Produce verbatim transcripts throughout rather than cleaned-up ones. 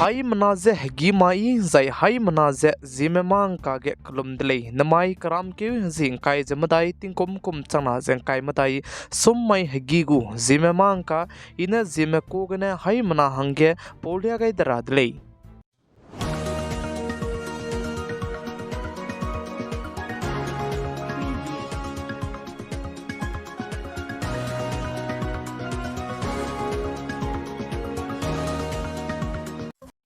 Haimena ze hegî mai zai haimena ze Zeme mâ ngka ge kelum de lei. Nemai keramkeu hezi ngkai ze medai tingkum kum changna ze ngkai medai sum mai hegî gu Zeme mâ ngka, i ne Zeme ku gene haimena hangge paulia gai de ra de lei.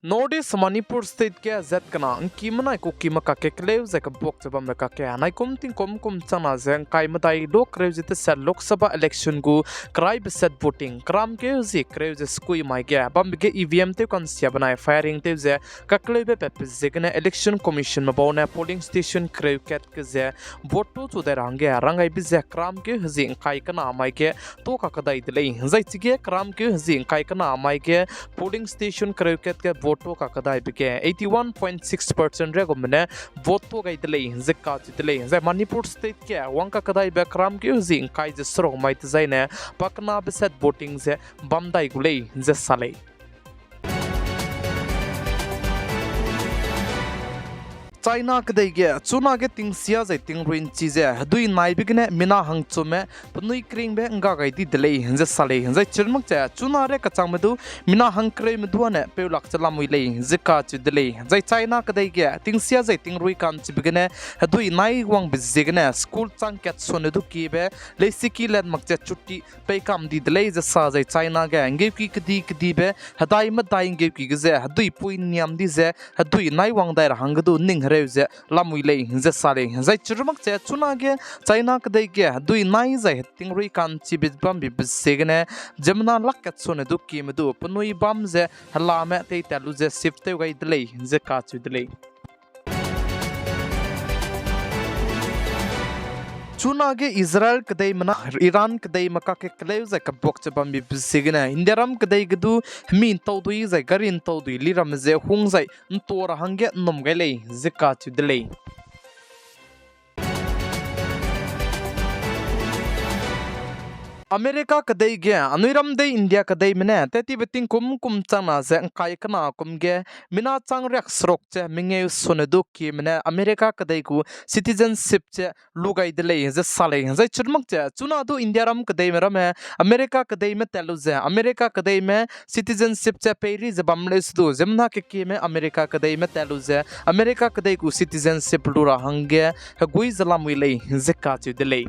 North East Manipur State ge zat kena ngki menai kuki me kakge keleu ze kebuak ze bambe kakge, naikum tingkum kum changna ze ngkai medai lu kereu ze teset Lok Sabha election gu keraibe set voting keramkeu hezi kereu ze sekui mai ge bambe ge E V M tew kansia benai firing tew ze kakleube patbe ziegene Election Commission me bau ne polling station kereu kat ge ze vote tu chu dai ra hangge ranggaibe ze keramkeu hezi ngkai kena mai ge tu kakedai de lei. Zai chige keramkeu hezi ngkai kena mai ge polling station kereu kat ge vote tu kakedaibe ge eighty one point six percent re gume ne vote tu gai de lei ze kacheu de lei. Zai Manipur State ge wang kakedaibe keramkeu hezi ngkai ze seruk mai dezaine pakenabe set voting ze bam dai gu lei ze sa lei. China kedei ge chunage tingsia zai tingrui nchi ze hedui naibe gene mina hangchume penui keringbe ngga gai di de lei ze sa lei. Zai chirmak ze chuna re kachangme du mina hangkereume duane peulak ze lamui lei ze kacheu de lei. Zai China kedei ge tingsia zai tingrui kanchibe gene hedui nai wangbe ziegene school chang kat sone du kiebe leisiki lat mak ze chutti peikam di de lei ze sa zai China ge nggeuki kedi kedibe hedai medai nggeuki ge ze hedui pui niam di ze hedui nai wang dai ra hangge du ning hereu ze lamui lei ze sa lei. Zai chirmak ze chunage China kedei ge hedui nai zai tingrui kanchibe bambibe ziegene ziemmena lak kat sone du kieme du penui bam ze helame teitat lu ze shift tew gai de lei ze kacheu de lei. Chunage Israel kedeime na Iran kedeime kakge keleu zai kebuak ze bambibe ziegene Indiaram kedei ge du hemi ntau dui zai gari ntau dui liramme ze hung zai ntua ra hangge nnum gai lei ze kacheu de lei. America kedei ge anui ram dei India kedeime ne tettibe tingkum kum changna ze ngkai kena kum ge mina chang riak seruk ze mengeu sone du kieme ne America kedei gu citizenship ze lu gai de lei ze sa lei. Zai chirmak ze chuna du Indiaram kedeime ramme America kedeime tat lu ze America kedeime citizenship ze peiri ze bam leu se du ziemmena kekieme America kedeime tat lu ze America kedei gu citizenship lu ra hangge hegui ze lamui lei ze kacheu de lei.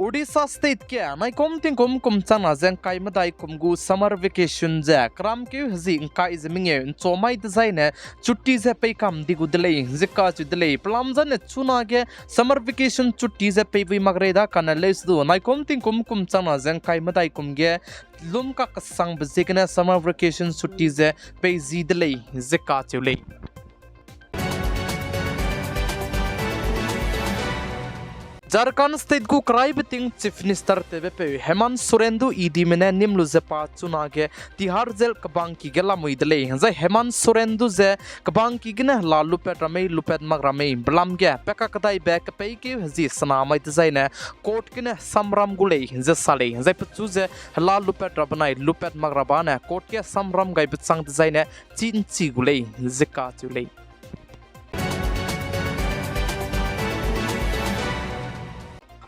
Odisha State ge naikum tingkum kum changna ze ngkai medai kum gu summer vacation ze keramkeu hezi ngkai ze mengeu nchua mai dezaine chutti ze peikam di gu de lei ze kacheu de lei. Pelam zane chunage summer vacation chutti ze peibui mak rei da kane leu se du naikum tingkum kum changna ze ngkai medai kum ge lum kakesangbe ziegene summer vacation chutti ze pei zi de lei ze kacheu lei. Jharkhand State gu keraibe ting Chief Minister tewbe peu Hemant Soren du EDme ne nim lu ze pa chunage Tihar Jail kebangki ge lamui de lei. Zai Hemant Soren du ze kebangki gene hela lupat ra mei lupat mak ra mei belam ge pe kakedaibe kepeikeu hezi sena mai dezaine court gene samram gu lei ze sa lei. Zai pechu ze hela lupat ra benai lupat mak ra bane court ge samram gaibe chang dezaine chi nchi gu lei ze kacheu lei.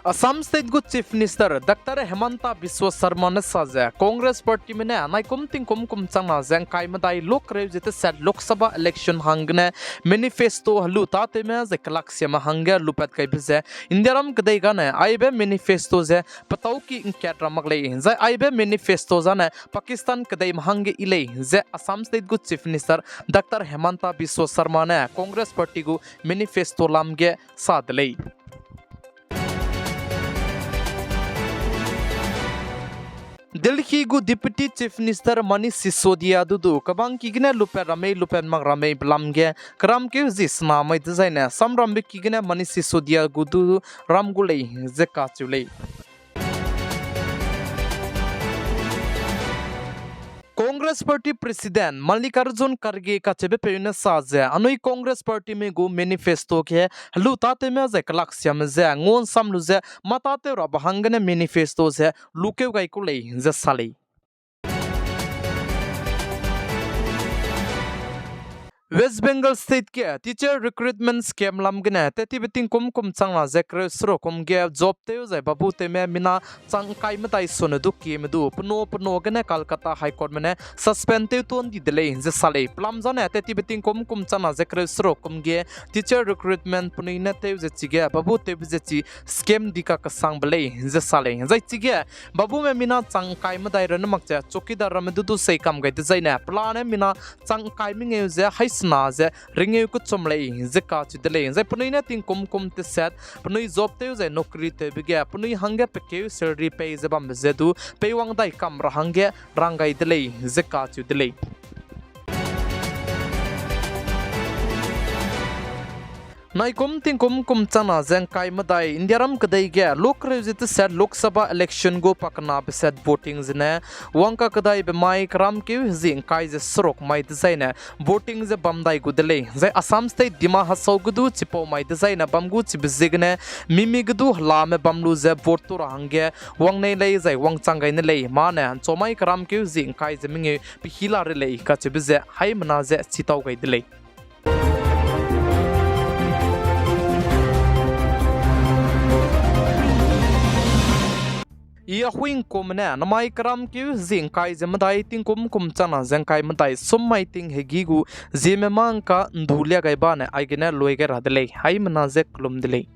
Assam State gu Chief Minister Doctor Himanta Biswa Sarma ne sa ze Congress Partyme ne naikum tingkum kum changna ze ngkai medai lu kereu ze teset Lok Sabha election hanggene manifesto helu tâtewme zai kelaksiame hangge lupat gaibe ze Indiaram kedei gane aibe manifesto ze petauki ngkat ra mak lei. Zai aibe manifesto zane Pakistan kedeime hangge yi lei ze Assam State gu Chief Minister Doctor Himanta Biswa Sarma ne Congress Party gu manifesto lam ge sa de lei. Delhi gu Deputy Chief Minister Manish Sisodia du du kebangki gene lupat ra mei lupat mak ra mei belam ge keramkeu zi sena mai dezaine samrambe ki gene Manish Sisodia gu du ram gu lei ze kacheu lei. Congress Congress Party President Mallikarjun Kharge kacheubepeu ne sa ze, anui Congress Partyme gu manifesto ge helu tâtewme zai kelaksiame je nguansam lu ze mâ tâtew rabe hanggene manifesto ze lukeu gai ku lei ze sa lei. West Bengal State ge teacher recruitment scam lam gene tettibe tingkum kum changna ze kereu seruk kum ge job tew zai babu tewme mina chang ’ngkai medai sone du kieme du pena pena gene Kolkata High Courtme ne suspend tew tuan di de lei ze sa lei. Pelam zane tettibe tingkum kum changna ze kereu seruk kum ge teacher recruitment penui ne tew ze chige babu tewbe ze chi scam di kakesangbe lei ze sa lei. Zai chige babume mina chang ’ngkai medai rune mak ze chowkidar ramme du du sei kam gai dezaine pelane mina chang ’ngkai mengeu ze haî sena ze ringeu kechum lei ze kacheu de lei. Zai penui ne tingkum kum teset penui job tew zai नौकरी tewbe ge penui hangge pekeu salary pei ze bambe ze du peiwang dai kam ra hangge rang gai de lei ze kacheu de lei. Naikum tingkum kum changna ze ’ngkai medai Indiaram kedei ge luk kereu ze teset Lok Sabha election gu pakenabe set voting zene wang kakedaibe mai keramkeu hezi ’ngkai ze seruk mai dezaine voting ze bam dai gu de lei. Zai Assam State Dima Hasao ge du chipau mai dezaine bam gu chibe ziegene mimi ge du helame bam lu ze vote tu ra hangge wang nei lei zai wangchang gai ne lei. Mane ’nchomai keramkeu hezi ’ngkai ze mengeu pehî la re lei kacheube ze haimena ze chitau gai de lei. I Ahui ’ngkume ne namai keramkeu hezi ’ngkai ze medai tingkum kum changna ze ’ngkai medai sum mai ting hegî gu Zeme mâ ’ngka ’ndu lia gai bane aigene lui gai ra de lei. Haimena ze kelum de lei.